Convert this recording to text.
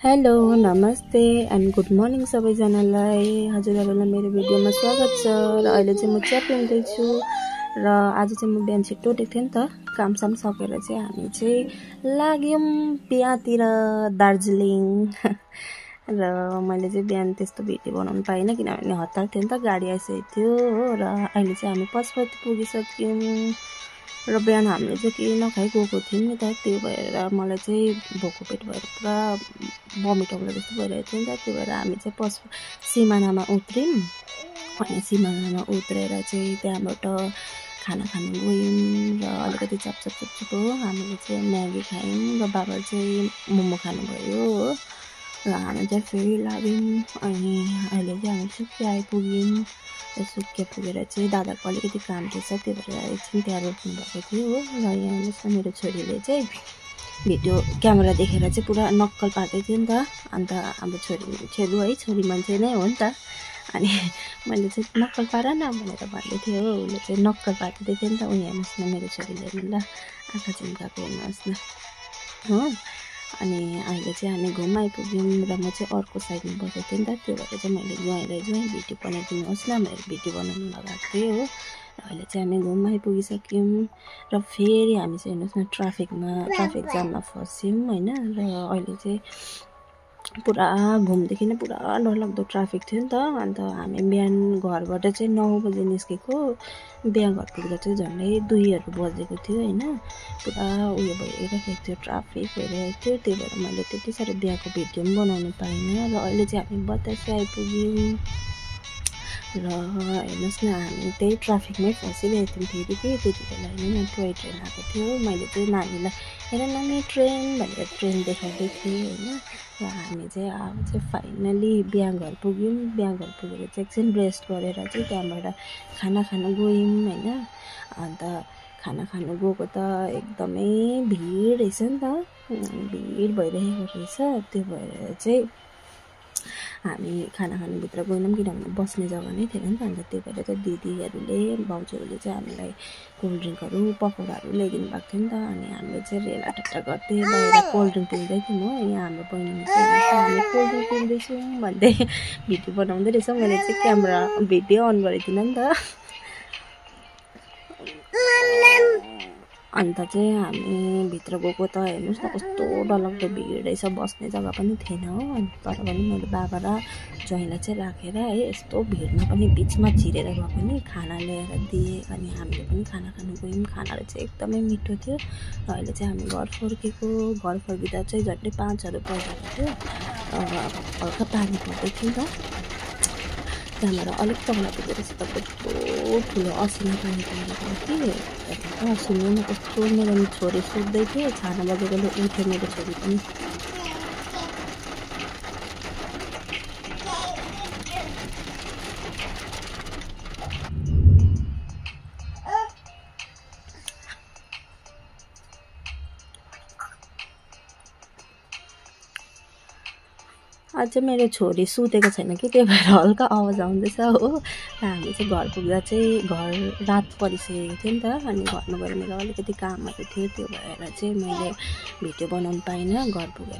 Hello नमस्ते and good morning सबैजनालाई। हजुरहरूलाई मेरो भिडियोमा स्वागत छ। र अहिले चाहिँ म चिया पिउँदैछु र आज चाहिँ म बिहान छिट्टो उठेको थिएँ नि त, कामसाम सकेर चाहिँ हामी चाहिँ लाग्यौँ बिहातिर दार्जिलिङ। र मैले चाहिँ बिहान त्यस्तो भिडियो बनाउनु पाइनँ किनभने हतार थियो नि त, गाडी आइसकेको थियो हो। र अहिले चाहिँ हामी पशुपति पुगिसक्यौँ र बिहान हामीले चाहिँ केही नखाइ गएको थियौँ नि त, त्यो भएर मलाई चाहिँ भोको पेट भएर पुरा भमिट आउँदा जस्तो भइरहेको थियो नि त। त्यो भएर हामी चाहिँ सिमानामा उत्रौँ। अनि सिमानामा उत्रेर चाहिँ त्यहाँबाट खाना खानु गयौँ र अलिकति चपचप हो हामीले चाहिँ म्यागी खायौँ र बाबा चाहिँ मोमो खानुभयो हो। र हामी चाहिँ फेरि लाग्यौँ। अनि अहिले चाहिँ हामी सुकिया आइपुग्यौँ। र सुकिया पुगेर चाहिँ दादाको अलिकति काम थिएछ, त्यो भएर एकछिन त्यहाँ रोक्नु भएको थियो हो। र यहाँ हेर्नुहोस् न, मेरो छोरीले चाहिँ भिडियो क्यामेरा देखेर चाहिँ पुरा नक्कल पार्दै थियो नि त। अन्त अब छोरी है, छोरी मान्छे नै हो नि त। अनि मैले चाहिँ नक्कल पार न भनेर भन्दै थियो हो, उसले चाहिँ नक्कल पार्दै थियो नि त। उनी हेर्नुहोस् न, मेरो छोरीले हेर्नु ल, आँखा झुम्काएको हेर्नुहोस् न हो। अनि अहिले चाहिँ हामी घुम आइपुग्यौँ र म चाहिँ अर्को साइडमा बसेको थिएँ नि त, त्यो भएर चाहिँ मैले ज्वाइँलाई भिडियो बनाइदिनुहोस् न मैले भिडियो बनाउनु लगाएको थिएँ हो। र अहिले चाहिँ हामी घुम आइपुगिसक्यौँ र फेरि हामी चाहिँ हेर्नुहोस् न ट्राफिक जाममा फस्यौँ होइन। र अहिले चाहिँ पुरा घुमदेखि नै पुरा डरलाग्दो ट्राफिक थियो नि त। अन्त हामी बिहान घरबाट चाहिँ 9 बजे निस्केको, बिहा घर पुग्दा चाहिँ झन्डै 2 बजेको थियो होइन। पुरा उयो भइरहेको थियो, ट्राफिक भइरहेको थियो। त्यही भएर मैले त्यति साह्रो बिहाको भिडियो पनि बनाउनु पाइनँ। र अहिले चाहिँ हामी बतासे आइपुग्यौँ। र हेर्नुहोस् न, हामी त्यही ट्राफिकमै फसिरहेको थियौँ फेरि कि त्यति बेला होइन, टोय ट्रेन आएको थियो। मैले चाहिँ नानीलाई हेर नानी ट्रेन भनेर ट्रेन देखाउँदै थिएँ होइन। र हामी चाहिँ अब चाहिँ फाइनली बिहा घर पुग्यौँ। बिहा घर पुगेर चाहिँ एकछिन रेस्ट गरेर चाहिँ त्यहाँबाट खाना खानु गयौँ होइन। अन्त खाना खानु गएको त एकदमै भिड रहेछ नि त, भिड भइरहेको रहेछ। त्यो भएर चाहिँ हामी खाना खानुभित्र गएनौँ किनभने बस्ने जग्गा नै थिएन नि त। अन्त त्यही भएर चाहिँ दिदीहरूले भाउजूहरूले चाहिँ हामीलाई कोल्ड ड्रिङ्कहरू पकौडाहरू ल्याइदिनु भएको थियो नि त। अनि हामीले चाहिँ रेला टट्टा गर्दै बाहिर कोल्ड ड्रिङ्क पिउँदै थियौँ हो। यहाँ हाम्रो बहिनी हामी कोल्ड ड्रिङ्क पिउँदैछौँ भन्दै भिडियो बनाउँदै रहेछौँ। मैले चाहिँ क्यामेरा भिडियो अन गरिदिनँ नि त। अन्त चाहिँ हामी भित्र गएको त हेर्नुहोस् न, कस्तो डरलाग्दो भिड रहेछ, बस्ने जग्गा पनि थिएन हो। अनि तर पनि मैले बाबा र ज्वाइँलाई चाहिँ राखेर है यस्तो भिडमा पनि बिचमा छिरेर गए पनि खाना ल्याएर दिएँ। अनि हामीले पनि खाना खानु गयौँ। खानाहरू चाहिँ एकदमै मिठो थियो। र अहिले चाहिँ हामी घर फर्केको, घर फर्किँदा चाहिँ झन्डै 5 बजेको थियो। हल्का पानी पर्दै थियो नि त, त्यहाँबाट अलिक तल पुगेर चाहिँ त कस्तो ठुलो असिना पानी परेको थियो। सुन्नु न, कस्तो मेरो छोरी सुत्दै थियो, छाना बजेकोले उठ्यो मेरो छोरी पनि। अझ मेरो छोरी सुतेको छैन कि, त्यही भएर हल्का आवाज आउँदैछ हो। र हामी चाहिँ घर पुग्दा चाहिँ घर रात परिसकेको थियो नि त। अनि घरमा गएर मेरो अलिकति कामहरू थियो, त्यो भएर चाहिँ मैले भिडियो बनाउनु पाइनँ घर पुगेर।